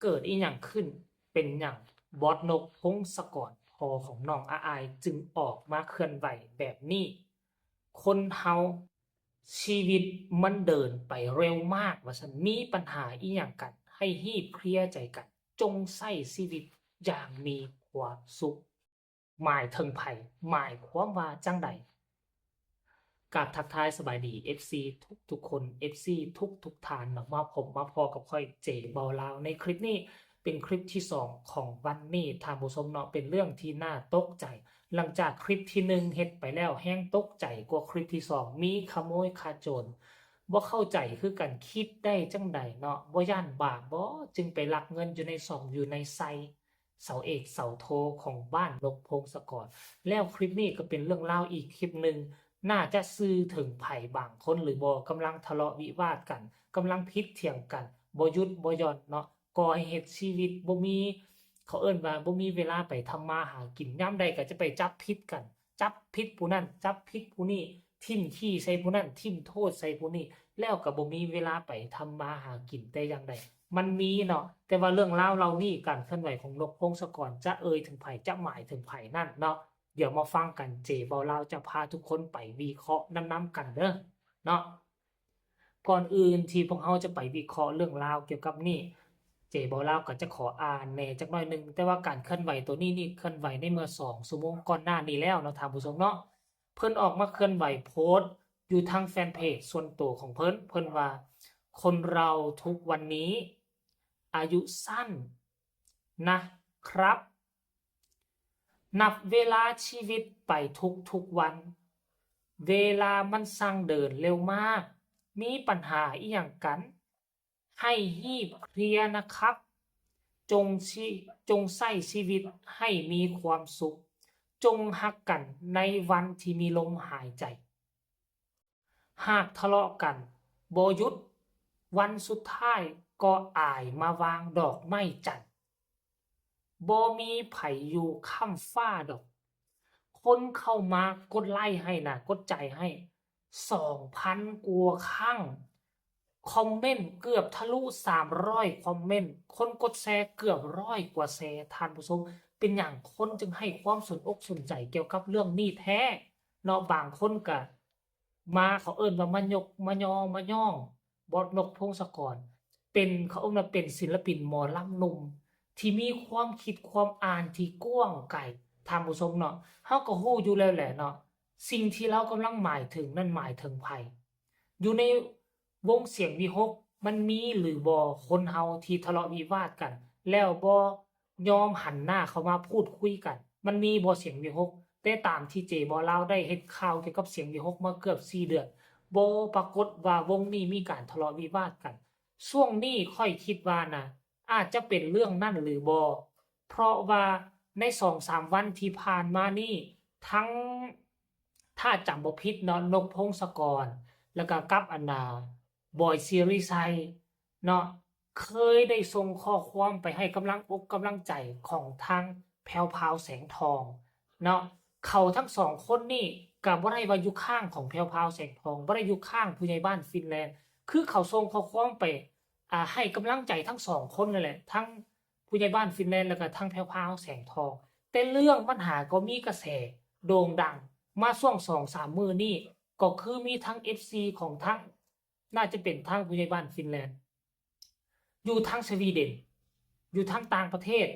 ເກີດອີ່ຫຍັງຂຶ້ນ? ເປັນຫຍັງບອສນົກ ພົງສະກອນ ພໍ່ຂອງນ້ອງອາອາຍ ຈຶ່ງອອກມາເຄື່ອນໄຫວແບບນີ້? ຄົນເຮົາຊີວິດມັນເດີນໄປເລັວມາກວ່າຊັ້ນ, ມີບັນຫາອີ່ຫຍັງກັນ ໃຫ້ຮີບເຄລຍໃຈກັນ, ຈົ່ງໃຊ້ຊີວິດຢ່າງມີຄວາມສຸກ. ໝາຍເຖິງໃຜ? ໝາຍຄວາມວ່າຈັ່ງໃດ? ກາບທັກທາຍສະບາຍດີ ເອັຟຊີ ທຸກໆຄົນ, ເອັຟຊີ ທຸກໆທ່ານເນາະ, ມາພົບມາພໍ້ກັບຂ້ອຍ ເຈ ເບົາລາວ ໃນຄລິບນີ້. ເປັນຄລິບທີສອງຂອງວັນນີ້ທ່ານຜູ້ຊົມເນາະ, ເປັນເລື່ອງທີ່ໜ້າຕົກໃຈ. ຫຼັງຈາກຄລິບທີໜຶ່ງເຮັດໄປແລ້ວ ແຮງຕົກໃຈກວ່າຄລິບທີສອງ, ມີຂະໂມຍຂະໂຈນ. ບໍ່ເຂົ້າໃຈຄືກັນ, ຄິດໄດ້ຈັ່ງໃດເນາະ? ບໍ່ຢ້ານບາບບໍ? ຈຶ່ງໄປລັກເງິນຢູ່ໃນຊ່ອງ ຢູ່ໃນໄຊ ເສົາເອກເສົາໂທຂອງບ້ານນົກ ພົງສະກອນ. ແລ້ວຄລິບນີ້ກໍເປັນເລື່ອງລາວອີກຄລິບໜຶ່ງ, ໜ້າຈະສື່ເຖິງໃຜບາງຄົນຫຼືບໍ່, ກຳລັງທະເລາະວິວາດກັນ, ກຳລັງຜິດຖຽງກັນ, ບໍ່ຢຸດບໍ່ຢ່ອນເນາະ, ກໍ່ໃຫ້ເຮັດຊີວິດບໍ່ມີ ເຂົາເອີ້ນວ່າບໍ່ມີເວລາໄປທຳມາຫາກິນ, ຍາມໃດກໍຈະໄປຈັບຜິດກັນ, ຈັບຜິດຜູ້ນັ້ນ ຈັບຜິດຜູ້ນີ້, ຖິ້ມຂີ້ໃສ່ຜູ້ນັ້ນ ຖິ້ມໂທດໃສ່ຜູ້ນີ້, ແລ້ວກໍບໍ່ມີເວລາໄປທຳມາຫາກິນແຕ່ຢ່າງໃດ. ມັນມີເນາະ, ແຕ່ວ່າເລື່ອງລາວເຫຼົ່ານີ້ ການເຄື່ອນໄຫວຂອງນົກ ພົງສະກອນ ຈະເອີ່ຍເຖິງໃຜ ຈະໝາຍເຖິງໃຜນັ້ນເນາະ, ດຽວມາຟັງກັນ, ເຈ ເບົາລາວ ຈະພາທຸກຄົນໄປວິເຄາະນຳໆກັນເດີເນາະ. ກ່ອນອື່ນທີ່ພວກເຮົາຈະໄປວິເຄາະເລື່ອງລາວກ່ຽວກັບນີ້, ເຈ ເບົາລາວກໍຈະຂໍອ່ານແດ່ຈັກໜ້ອຍໜຶ່ງ, ແຕ່ວ່າການເຄື່ອນໄຫວໂຕນີ້ນີ້ ເຄື່ອນໄຫວໃນເມື່ອສອງຊົ່ວໂມງກ່ອນໜ້ານີ້ແລ້ວເນາະທ່ານຜູ້ຊົມເນາະ. ເພິ່ນອອກມາເຄື່ອນໄຫວໂພສຢູ່ທາງແຟນເພຈສ່ວນໂຕຂອງເພິ່ນ, ເພິ່ນວ່າ ຄົນເຮົາທຸກວັນນີ້ອາຍຸສັ້ນນະຄັບ. ນັບເວລາຊີວິດໄປທຸກໆວັນ, ເວລາມັນຊ່າງເດີນເລັວມາກ, ມີປັນຫາອີ່ຫຍັງກັນ? ໃຫ້ຮີບເຄລຍນະຄັບ. ຈົ່ງຊິ ຈົ່ງໃຊ້ຊີວິດໃຫ້ມີຄວາມສຸກ. ຈົ່ງຮັກກັນໃນວັນທີ່ມີລົມຫາຍໃຈ. ຫາກທະເລາະກັນບໍ່ຢຸດ, ວັນສຸດທ້າຍກໍອາຍມາວາງດອກໄມ້ຈັນ. ບໍ່ມີໃຜຢູ່ຄ້ຳຟ້າດອກ. ຄົນເຂົ້າມາກົດໄລ້ໃຫ້ນະ, ກົດໃຈໃຫ້ ສອງພັນກວ່າຄັ້ງ, ຄອມເມັນເກືອບທະລຸສາມຮ້ອຍຄອມເມັນ, ຄົນກົດແຊເກືອບຮ້ອຍກວ່າແຊ. ທ່ານຜູ້ຊົມ, ເປັນຫຍັງຄົນຈຶ່ງໃຫ້ຄວາມສົນອົກສົນໃຈກ່ຽວກັບເລື່ອງນີ້ແທ້ເນາະ? ບາງຄົນກະ ມາ ເຂົາເອີ້ນວ່າມາຍົກມາຍໍມາຍ້ອງ ບອສນົກ ພົງສະກອນ ເປັນ ເຂົາເອີ້ນວ່າເປັນສິນລະປິນໝໍລຳໜຸ່ມທີ່ມີຄວາມຄິດຄວາມອ່ານທີ່ກວ້າງໄກ ທ່ານຜູ້ຊົມເນາະ. ເຮົາກໍຮູ້ຢູ່ແລ້ວແຫຼະເນາະ ສິ່ງທີ່ລາວກຳລັງໝາຍເຖິງນັ້ນໝາຍເຖິງໃຜ? ຢູ່ໃນວົງສຽງວິຫົກ ມັນມີຫຼືບໍ່ຄົນເຮົາທີ່ທະເລາະວິວາດກັນ ແລ້ວບໍ່ ຍອມຫັນໜ້າເຂົ້າມາພູດຄຸຍກັນ ມັນມີບໍ່ສຽງວິຫົກ? ແຕ່ຕາມທີ່ເຈບໍລາວໄດ້ເຮັດຂ່າວກ່ຽວກັບສຽງວິຫົກມາເກືອບສີ່ເດືອນ ບໍ່ປາກົດວ່າວົງນີ້ມີການທະເລາະວິວາດກັນ. ຊ່ວງນີ້ຂ້ອຍຄິດວ່ານະ ອາດຈະເປັນເລື່ອງນັ້ນຫຼືບໍ່ ເພາະວ່າໃນສອງສາມວັນທີ່ຜ່ານມານີ້ ທັງ ຖ້າຈຳບໍ່ຜິດເນາະ ນົກ ພົງສະກອນ ແລ້ວກະກັບອັນນາ ບອຍ ສິລິໄຊ ເນາະ ເຄີຍໄດ້ສົ່ງຂໍ້ຄວາມໄປໃຫ້ກຳລັງອົກກຳລັງໃຈຂອງທາງແພວພາວ ແສງທອງ ເນາະ. ເຂົາທັງສອງຄົນນີ້ກະບໍ່ໄດ້ວ່າຢູ່ຂ້າງຂອງແພວພາວ ແສງທອງ ບໍ່ໄດ້ຢູ່ຂ້າງຜູ້ໃຫຍ່ບ້ານຟິນແລນ ຄືເຂົາສົ່ງຂໍ້ຄວາມໄປ ອ່າ ໃຫ້ກຳລັງໃຈທັງສອງຄົນນັ້ນແຫຼະ ທັງຜູ້ໃຫຍ່ບ້ານຟິນແລນ ແລ້ວກະທັງແພວພາວ ແສງທອງ. ແຕ່ເລື່ອງມັນຫາກໍມີກະແສໂດ່ງດັງມາຊ່ວງສອງສາມມື້ນີ້ ກໍຄືມີທັງເອັຟຊີຂອງທັງ ໜ້າຈະເປັນທາງຜູ້ໃຫຍ່ບ້ານຟິນແລນ ຢູ່ທາງສະວີເດັນ ຢູ່ທາງຕ່າງປະເທດ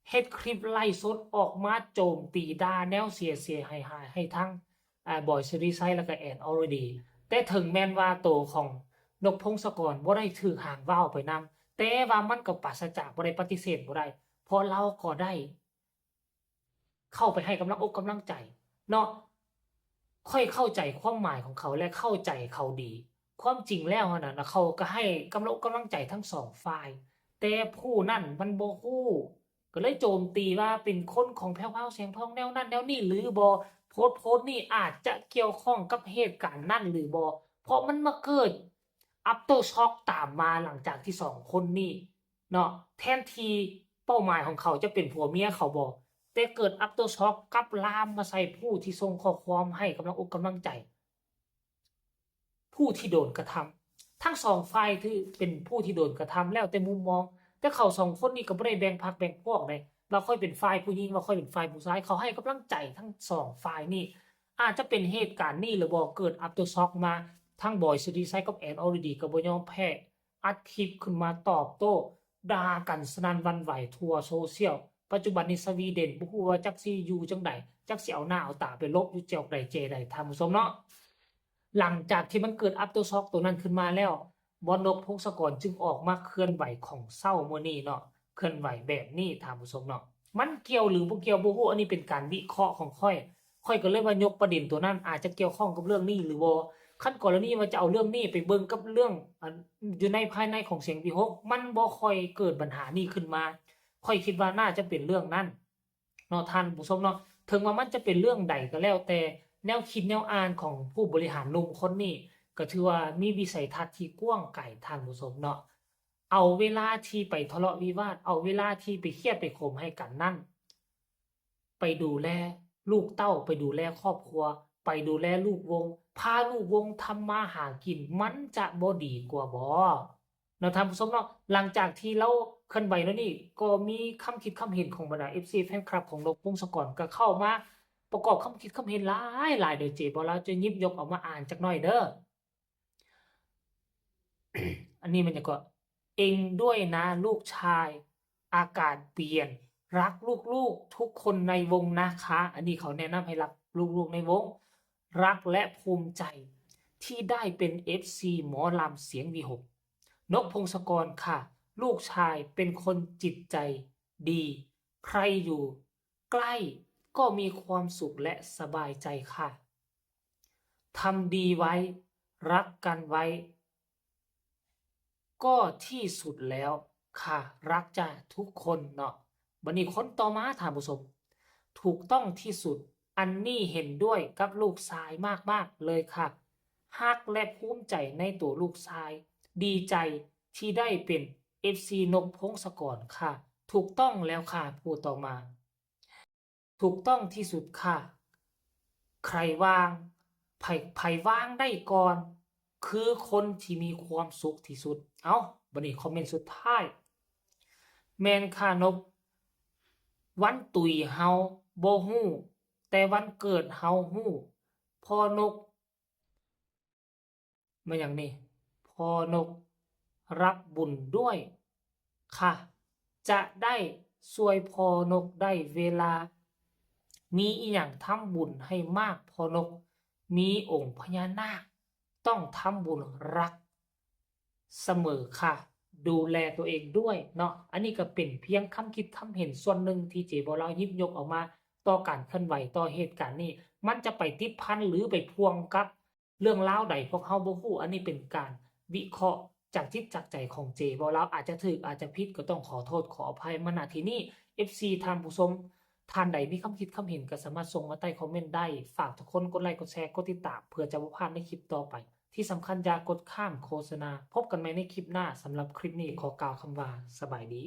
ເຮັດຄລິບໄລຟ໌ສົດອອກມາໂຈມຕີດ່າແນວເສຍໆ ໃຫ້ ໃຫ້ທາງ ອາ ບອຍ ສິລິໄຊ ແລ້ວກະແອນ ອອລຣີດີ. ແຕ່ເຖິງແມ່ນວ່າໂຕຂອງນົກ ພົງສະກອນ ບໍ່ໄດ້ຖືກຫາງວ່າວໄປນຳ ແຕ່ວ່າມັນກໍປາສະຈາກ ບໍ່ໄດ້ປະຕິເສດບໍ່ໄດ້ ເພາະລາວກໍໄດ້ ເຂົ້າໄປໃຫ້ກຳລັງອົກກຳລັງໃຈເນາະ. ຂ້ອຍເຂົ້າໃຈຄວາມໝາຍຂອງເຂົາ ແລະ ເຂົ້າໃຈເຂົາດີ. ຄວາມຈິງແລ້ວຫັ້ນນະ ເຂົາກໍໃຫ້ກຳລັງອົກກຳລັງໃຈທັງສອງຝ່າຍ ແຕ່ຜູ້ນັ້ນມັນບໍ່ຮູ້ ກໍເລີຍໂຈມຕີວ່າເປັນຄົນຂອງແພວພາວ ແສງທອງ ແນວນັ້ນແນວນີ້ຫຼືບໍ່. ໂພສ ໂພສນີ້ອາດຈະກ່ຽວຂ້ອງກັບເຫດການນັ້ນຫຼືບໍ່ ເພາະມັນມາເກີດ after shock ຕາມມາຫຼັງຈາກທີ່ສອງຄົນນີ້ ເນາະ ແທນທີ່ເປົ້າໝາຍຂອງເຂົາຈະເປັນຜົວເມຍເຂົາບໍ ແຕ່ເກີດ after shock ກັບລາມມາໃສ່ຜູ້ທີ່ສົ່ງຂໍ້ຄວາມໃຫ້ກຳລັງອົກກຳລັງໃຈ ຜູ້ທີ່ໂດນກະທຳ. ທັງສອງຝ່າຍຖືເປັນຜູ້ທີ່ໂດນກະທຳ ແລ້ວແຕ່ມຸມມອງ. ແຕ່ເຂົາສອງຄົນນີ້ກໍບໍ່ໄດ້ແບ່ງພັກແບ່ງພວກເດ້ ວ່າຂ້ອຍເປັນຝ່າຍຜູ້ຍິງ ວ່າຂ້ອຍເປັນຝ່າຍຜູ້ຊາຍ ເຂົາໃຫ້ກຳລັງໃຈທັງສອງຝ່າຍນີ້. ອາດຈະເປັນເຫດການນີ້ຫຼືບໍ່ ເກີດ aftershock ມາ ທັງບອຍ ສິດທິໄຊ ກັບແອນ ອອລດີ ກໍບໍ່ຍອມແພ້ ອັດຄລິບຂຶ້ນມາຕອບໂຕ້ ດ່າກັນສະໜັ່ນຫວັ່ນໄຫວທົ່ວໂຊຊຽວ. ປັດຈຸບັນນີ້ສະວີເດັນບໍ່ຮູ້ວ່າຈັກຊິຢູ່ຈັ່ງໃດ ຈັກຊິເອົາໜ້າເອົາຕາໄປຫຼົບຢູ່ຈອກໃດເຈໃດ ທ່ານຜູ້ຊົມເນາະ. ຫຼັງຈາກທີ່ມັນເກີດ aftershock ໂຕນັ້ນຂຶ້ນມາແລ້ວ ບ່ອນນົກ ພົງສະກອນ ຈຶ່ງອອກມາເຄື່ອນໄຫວຂອງເຊົ້າມື້ນີ້ເນາະ ເຄື່ອນໄຫວແບບນີ້ ທ່ານຜູ້ຊົມເນາະ. ມັນກ່ຽວຫຼືບໍ່ກ່ຽວບໍ່ຮູ້ ອັນນີ້ເປັນການວິເຄາະຂອງຂ້ອຍ ຂ້ອຍກໍເລີຍວ່າຍົກປະເດັນໂຕນັ້ນ ອາດຈະກ່ຽວຂ້ອງກັບເລື່ອງນີ້ຫຼືບໍ່. ຄັນກໍລະນີວ່າຈະເອົາເລື່ອງນີ້ໄປເບິ່ງກັບເລື່ອງ ອັນ ຢູ່ໃນພາຍໃນຂອງສຽງວິຫົກ ມັນບໍ່ຄ່ອຍເກີດບັນຫານີ້ຂຶ້ນມາ. ຂ້ອຍຄິດວ່າໜ້າຈະເປັນເລື່ອງນັ້ນເນາະ ທ່ານຜູ້ຊົມເນາະ. ເຖິງວ່າມັນຈະເປັນເລື່ອງໃດກໍແລ້ວແຕ່ ແນວຄິດແນວອ່ານຂອງຜູ້ບໍລິຫານໜຸ່ມຄົນນີ້ ກໍຖືວ່າມີວິໄສທັດທີ່ກວ້າງໄກ ທ່ານຜູ້ຊົມເນາະ. ເອົາເວລາທີ່ໄປທະເລາະວິວາດ ເອົາເວລາທີ່ໄປຄຽດໄປຂົມໃຫ້ກັນນັ້ນ ໄປດູແລລູກເຕົ້າ ໄປດູແລຄອບຄົວ ໄປດູແລລູກວົງ ພາລູກວົງທຳມາຫາກິນ ມັນຈະບໍ່ດີກວ່າບໍ່ ເນາະ ທ່ານຜູ້ຊົມເນາະ. ຫຼັງຈາກທີ່ລາວເຄື່ອນໄຫວແນວນີ້ ກໍມີຄຳຄິດຄຳເຫັນຂອງບັນດາ ເອັຟຊີ ແຟນຄລັບຂອງນົກ ພົງສະກອນ ກໍເຂົ້າມາປະກອບຄຳຄິດຄຳເຫັນຫຼາຍໆ ໂດຍເຈບໍ່ລາວຈະຫຍິບຍົກເອົາມາອ່ານຈັກໜ້ອຍເດີ້. ອັນນີ້ມັນຫຍັງເກາະ? ເອັງດ້ວຍນະລູກຊາຍ ອາກາດປ່ຽນ ລັກລູກໆທຸກຄົນໃນວົງນະຄະ. ອັນນີ້ເຂົາແນະນຳໃຫ້ລັກລູກໆໃນວົງ. ລັກແລະພູມໃຈທີ່ໄດ້ເປັນເອັຟຊີໝໍລຳສຽງວິຫົກ. ນົກ ພົງສະກອນ ຄ່ະ ລູກຊາຍເປັນຄົນຈິດໃຈດີ ໃຄຢູ່ ໃກ້ກໍມີຄວາມສຸກ ແລະ ສະບາຍໃຈຄ່ະ. ທຳດີໄວ້ ຮັກກັນໄວ້ ກໍທີ່ສຸດແລ້ວຄ່ະ ຮັກຈາທຸກຄົນເນາະ. ບັດນີ້ຄົນຕໍ່ມາທ່ານຜູ້ຊົມ ຖືກຕ້ອງທີ່ສຸດ ອັນນີ້ເຫັນດ້ວຍກັບລູກຊາຍມາກໆເລີຍຄ່ະ. ຮັກ ແລະ ພູມໃຈໃນໂຕລູກຊາຍ ດີໃຈທີ່ໄດ້ເປັນເອັຟຊີນົກ ພົງສະກອນ ຄ່ະ. ຖືກຕ້ອງແລ້ວຄ່ະ ຜູ້ຕໍ່ມາ. ຖືກຕ້ອງທີ່ສຸດຄ່ະ. ໃຜວາງ ໃຜ ໃຜວາງໄດ້ກ່ອນ ຄືຄົນທີ່ມີຄວາມສຸກທີ່ສຸດ. ເອົ້າ ບັດນີ້ຄອມເມັນສຸດທ້າຍ. ແມ່ນຄ່ະນົກ ວັນຕຸຍເຮົາບໍ່ຮູ້ ແຕ່ວັນເກີດເຮົາຮູ້. ພໍ່ນົກ ແມ່ນຫຍັງນີ້? ພໍ່ນົກ ຮັບບຸນດ້ວຍຄ່ະ ຈະໄດ້ຊ່ວຍພໍ່ນົກໄດ້ເວລາ ມີອີ່ຫຍັງທຳບຸນໃຫ້ມາກ ພໍ່ນົກ ມີອົງພະຍານາກ ຕ້ອງທຳບຸນຮັກສະເໝີຄ່ະ ດູແລຕົວເອງດ້ວຍເນາະ. ອັນນີ້ກໍເປັນພຽງຄຳຄິດຄຳເຫັນສ່ວນໜຶ່ງທີ່ເຈບໍ່ລາວຫຍິບຍົກເອົາມາຕໍ່ການເຄື່ອນໄຫວຕໍ່ເຫດການນີ້ ມັນຈະໄປຕິດພັນ ຫຼື ໄປພົວພັນກັບ ເລື່ອງລາວໃດພວກເຮົາບໍ່ຮູ້ ອັນນີ້ເປັນການວິເຄາະຈາກຈິດຈາກໃຈຂອງເຈເວົ້າລາວ ອາດຈະຖືກອາດຈະຜິດ ກໍຕ້ອງຂໍໂທດຂໍອະໄພມາ ນະທີ່ນີ້. ເອັຟຊີ ທ່ານຜູ້ຊົມ ທ່ານໃດມີຄຳຄິດຄຳເຫັນກໍສາມາດສົ່ງມາໃຕ້ຄອມເມັນໄດ້. ຝາກທຸກຄົນກົດໄລກົດແຊ ກົດຕິດຕາມ ເພື່ອຈະບໍ່ພາດໃນຄລິບຕໍ່ໄປ. ທີ່ສຳຄັນຢ່າກົດຂ້າມໂຄສະນາ. ພົບກັນໃໝ່ໃນຄລິບໜ້າ. ສຳລັບຄລິບນີ້ຂໍກ່າວຄຳວ່າ ສະບາຍດີ.